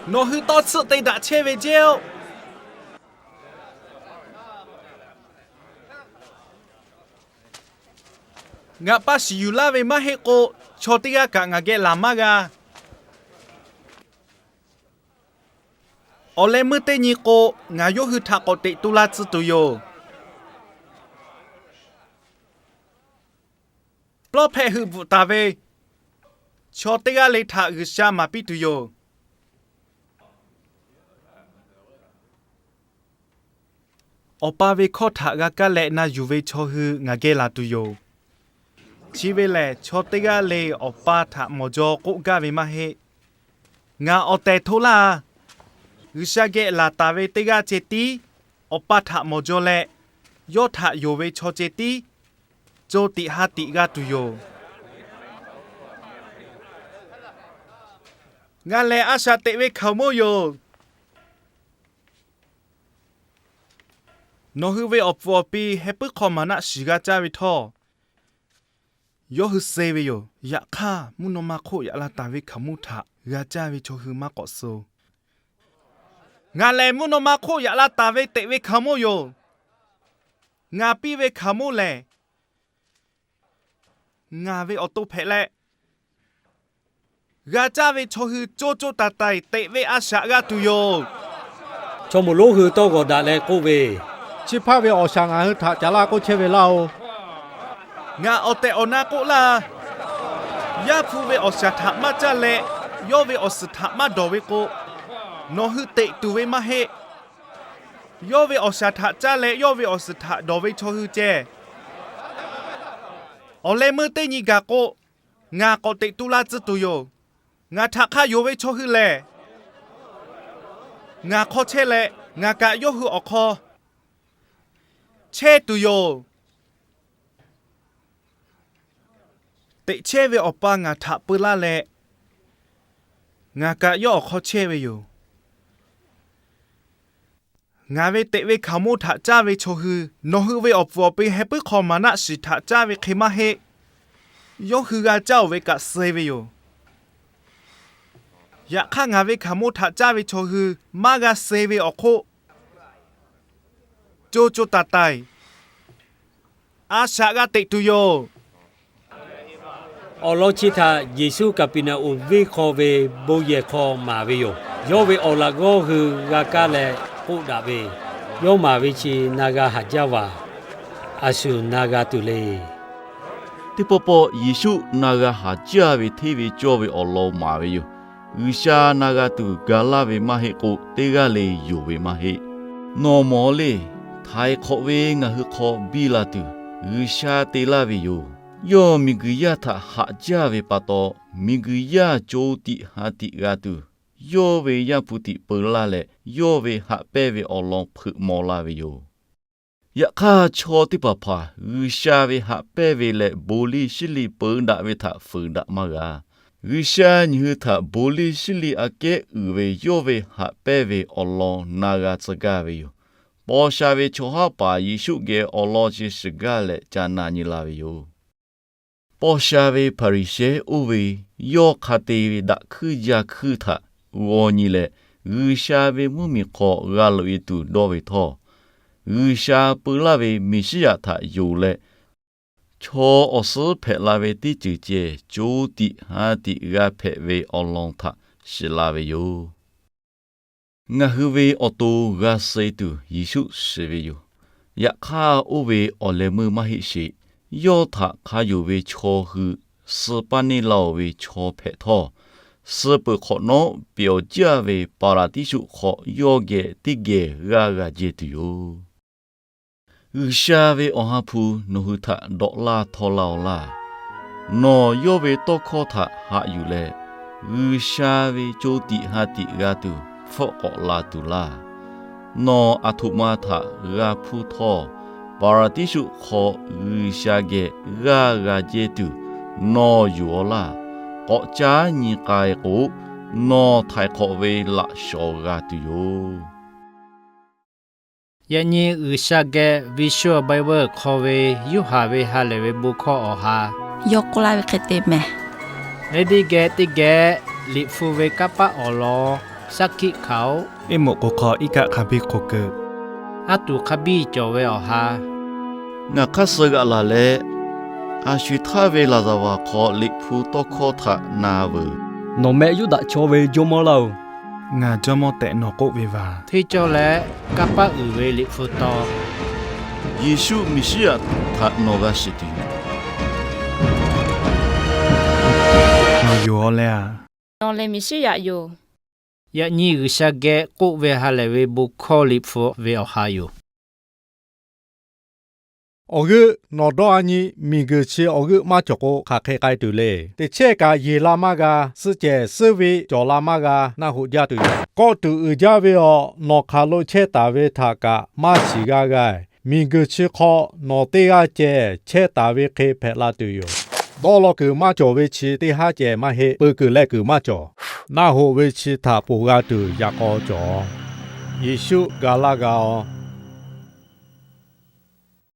Nawˬ hui tawˇ tsuhˆ te daꞈ chehˇ ve jehˇ-oˆ. Ngaˬ paˇ shiˍ yuˬ laˇ ve maˇ heˆ k'o, chaw teˇ g'aˇ kaꞈ ngaˬ geh laˬ maˇ g'a. Awˬ leh meuˇ teˇ nyi k'o, ngaˬ yawˇ hui htaꞈ k'awꞈ teꞈ tu la tcuh tuˬ yoˬ. Plawˇ hpehꞈ heuꞈ bvuhꞈ taˍ ve chaw teˇ g'aˇ le htaꞈ G'uiˬsha maˍ piˇ tuˬ yoˬ. Awˬ pa ve hkawˇ htaꞈ g'a kaˇ leh na yuˬ ve chaw hui ngaˬ geh laˬ tuˬ yoˬ. Chi ve lehˬ, chaw teˇ g'aˇ le Awˬ pa htaꞈ mawˬ jaw k'oˆ gaˇ ve maˇ heˆ. Ngaˬ awˬ tehˬ hto laˇ. G'uiˬsha geh laˬ taˍ ve teˇ g'aˇ ceh tiˉ Awˬ pa htaꞈ mawˬ jaw leh, yawˇ htaꞈ yonˍ ve chaw ceh tiˉ co tiꞈ ha tiꞈ g'a tuˬ yoˬ. Ngaˬ lehˬ a shaꞈ teꞈ ve hkaoˍmonˇ yoˬ. Nawˬ hui ve awˬ pfuhˍ awˬ pi heh puiˉ hk'aw maˍnaˆ shiˍ g'a caˇ ve htawˇ, yawˇ hui suh ve yoˬ. Yaꞈ hk'aˇ, mvuhˇ naw ma hk'oˆ yaꞈ la taˍ ve hkaoˍmonˇ htaꞈ g'a caˇ ve chaw hui maˇ k'awꞈ suh-oˬ. Ngaˬ lehˬ mvuhˇ naw ma hk'oˆ yaꞈ la taˍ ve teꞈ ve hkaoˍmonˇ yoˬ. Ngaˬ piˇ ve hkaoˍmonˇ lehˬ, ngaˬ ve awˬ to hpehꞈ leh, g'a caˇ ve chaw hui co co taiˍ taiˍ teꞈ ve a shaꞈ g'a tuˬ yoˬ. Chaw moˍ lonˉ hui tawˇ g'awˬ daꞈ leh k'oˆ ve, Chi hpaˇ ve awˬ shaˍ ngaˬ hui htaꞈ caˍ laˇ k'oˆ chehˇ ve laˇ-oˬ. Ngaˬ awˬ tehˬ awˬ na k'oˆ laˇ. Yaˇ hpu ve awˬ shaˍ htaꞈ maˇ caˇ leh, yawˇ ve awˬ suhˍ htaꞈ maˇ dawˬ ve k'o, nawˬ hui teꞈ tuˬ ve maˇ heˆ. Yawˇ ve awˬ shaˍ htaꞈ caˇ leh yawˇ ve awˬ suhˍ htaꞈ dawˬ ve chaw hui ceh, awˬ leh meuˇ teˇ nyi gaˬ k'o, ngaˬ k'awꞈ teꞈ tu la tcuh tuˬ yoˬ. Ngaˬ htaꞈ hk'a yonˍ ve chaw hui lehˬ, ngaˬ hk'aw chehˇ leh, ngaˬ kaꞈ yawˇ hui awˬ hk'aw chehˇ tuˬ yoˬ. Teꞈ chehˇ ve Awˬ pa ngaˬ htaꞈ peu laˇ leh, ngaˬ kaꞈ yawˇ awˬ hk'aw chehˇ ve yoˬ. Ngaˬ ve teꞈ ve hkaoˍmonˇ htaꞈ caˇ ve chaw hui nawˬ hui ve awˬ pfuhˍ awˬ pi heh puiˉ hk'aw maˍnaˆ shiˍ htaꞈ caˇ ve hk'e maˇ heˆ. Yawˇ hui g'a caˇ-oˬ ve kaꞈ suh ve yoˬ. Yaꞈ hk'aˇ, ngaˬ ve hkaoˍmonˇ htaꞈ caˇ ve chaw hui maˇ g'a suh ve awˬ hk'oˆ, co co taiˍ taiˍ a shaꞈ g'a teꞈ tuˬ yoˬ. Awˬ lawn chi htaꞈ Yeˍsuˆ Kaˍpeˍneˍonˍ venˇ hk'aw ve bon yehˬ hk'aw maˍ ve yoˬ. Yawˇ ve awˬ laꞈ g'awˇ hui g'a kaˇ leh k'oˆ daꞈ ve, Yawˇ maˍ ve chi na g'a haˍ jaˇ vaˬ. A shu na g'a tuˬ le. Teˇ pawˆ pawˆ Yeˍsuˆ na g'a haˍ jaˇ ve hteˇ ve cawˇ ve awˬ lawn maˍ ve yoˬ. G'uiˬsha na g'a tuˬ ga laˇ ve maˇ heˆ k'o, teˇ g'aˇ le yonˍ ve maˇ heˆ. Nawˬ mawˬ le. Htaiˍ hk'awꞈ ve ngaˬ hui hk'aw biˇ la tuˬ, G'uiˬsha te laˇ ve yoˬ. Yawˇ miˬguiˬ yaˇ htaꞈ haꞈ jaˇ ve pa taw, miˬguiˬ yaˇ co tiꞈ ha tiꞈ g'a tuˬ, yawˇ ve Yaˇ hpu tiꞈ peu laˇ leh, yawˇ ve haꞈ pehnˇ ve awˬ lawn hpeuꞈ maw la ve yoˬ. Yaꞈ hk'aˇ, chaw teˇ hpaˍ hpaˍ G'uiˬsha ve haꞈ pehnˇ ve leh bon liˇ shiˉ liˇ peu daꞈ ve htaꞈ fuiˍ daꞈ maˇ g'a. G'uiˬsha nyi hui htaꞈ bon liˇ shiˉ liˇ aꞈ kehˉ uiˍ ve yawˇ ve haꞈ pehnˇ ve awˬ lawn na g'a tcuh gaˇ ve yoˬ. Paw sha ve chaw haˉ paˍ Yeˍsuˆ geh awˬ lawn chi shiˍ gaˇ leh ca na nyi la ve yoˬ. Paw sha ve Hpaˍriˍsehˇ oˇ ve yawˇ hk'a te ve daꞈ hkuiˇ jaˇ hkuiˇ htaꞈ g'aw nyi leh, G'uiˬsha ve mvuhˇmiˬ hk'aw g'a loꞈ-e tuˬ dawˇ ve htawˇ, G'uiˬsha peu laˇ ve Meˍsiˉyaꞈ htaꞈ yonˍ leh, chaw awˬ suhˉ hpehꞈ la ve teˇ ceuˬ ceh co tiꞈ ha tiꞈ g'a hpehꞈ ve awˬ lawn htaꞈ shiˍ la ve yoˬ. Ngaˬ hui ve awˬ to g'a suh tuˬ Yeˍsuˆ shiˍ ve yoˬ. Yaꞈ hk'aˇ, oˇ ve awˬ leh meuˇ maˇ heˆ sheˍ. Yawˇ htaꞈ hk'a yonˍ ve chaw hui suh paˇ neˇ la-oˬ ve chaw hpehꞈ htawˇ, suh peuˬ hk'awꞈ nawˉ, peꞈ awˬ jaˇ ve Paˍraˍdiˇsuˆ hk'aw yawˇ geh teˇ geh g'aˇ g'a jehˇ tuˬ yoˬ. G'uiˬsha ve Awˬ ha hpu nawˬ hui htaꞈ dawꞈ laˇ htawˇ laˇ-oˬ laˇ. Nawˬ yawˇ ve tawˇ hkawˇ htaꞈ haꞈ yuˬ leh, G'uiˬsha ve co tiꞈ ha tiꞈ g'a tuˬ hpfuhˆ k'awꞈ la tuˬ laˇ. Nawˬ aˬ htoꞈ ma htaꞈ g'a hpuˇ htawˇ, Paˍraˍdiˇsuˆ hk'aw G'uiˬsha geh g'aˇ g'a jehˇ tuˬ nawˬ yuˬ-aw laˇ. K'awꞈ caˉ nyi k'ai k'o, nawˬ htaiˍ hk'awꞈ ve laꞈ shawˍ g'a tuˬ yoˬ. Yaꞈ nyi G'uiˬsha geh Visual Bible hk'aw ve Yoˇhanˬ ve ha lehˬ ve bon hkawˇ awˬ ha yawˇ k'oˆ laˇ ve hk'e te mehˬ. Ready geh teˇ geh Liꞈ hpu ve kanˇ paˆ awˬ lawn Saˉ hkiˆ hkanˍ-oˬ. Iˉ moꞈ k'o hk'aw iˉ kaˆ hk'a biˇ hk'o keu. Aˉ tuˬ hk'a biˇ cawˬ ve awˬ ha. Ngaˬ hk'aˇ suh g'aꞈ laˬ leh, a shu htaˇ ve laˍzaˍvaˍ hk'aw Liꞈ hpu tawˇ hkawˇ htaꞈ na veuˬ. Nawˬ meh Yuˇdaꞈ chaw ve jawˇmawˇ laˇ-oˬ. Ngaˬ jawˇmawˇ tehꞈ nawˬ k'oˆ ve vaˬ. Hteˇ cawˇ leh kanˇ paˆ uiˍ ve Liꞈ hpu taw. Yeˍsuˆ Miˍsiˉyaꞈ htaꞈ nawˬ g'a shiˍ tuˬ yoˬ. Nawˬ yoˬ-aw leh a. Nawˬ lehˬ Miˍsiˉyaꞈ yoˬ. Yaꞈ nyi G'uiˬsha geh k'oˆ ve ha lehˬ ve bon hkawˇ Liꞈ hpu ve awˬ ha yoˬ. Awˬ g'euˆ nawˬ dawˇ a nyi, miˬguiˬ chi awˬ g'euˆ maˇ cawˬ k'o, hk'aˬ hk'e k'ai tuˬ le. Teˇ chehˇ kaꞈ yeˬ la maˇ g'a, suhˆ cehˬ suhˆ ve cawˬ la maˇ g'a, naˆ hoꞈ jaˇ tuˬ yoˬ. Kawˆ tuˬ uiˍ jaˇ ve awˬ nawˬ hk'aˬ lo chehˇ taˍ ve htaꞈ kaꞈ maˇ shiˍ g'a g'a. Miˬguiˬ chi hk'aw nawˬ teˇ g'aˇ cehˬ chehˇ taˍ ve hk'e hpehꞈ la tuˬ yoˬ. Dawˇ law kuiˬ maˇ cawˬ ve chi teˇ haˉ cehˬ maˇ heˆ. Peu kuiˬ leh kuiˬ maˇ cawˬ. Naˆ hoꞈ ve chi htaꞈ ponˬ g'a tuˬ yaꞈ k'aw cawˬ. Yeˍsuˆ ga laˇ g'a-aˬ.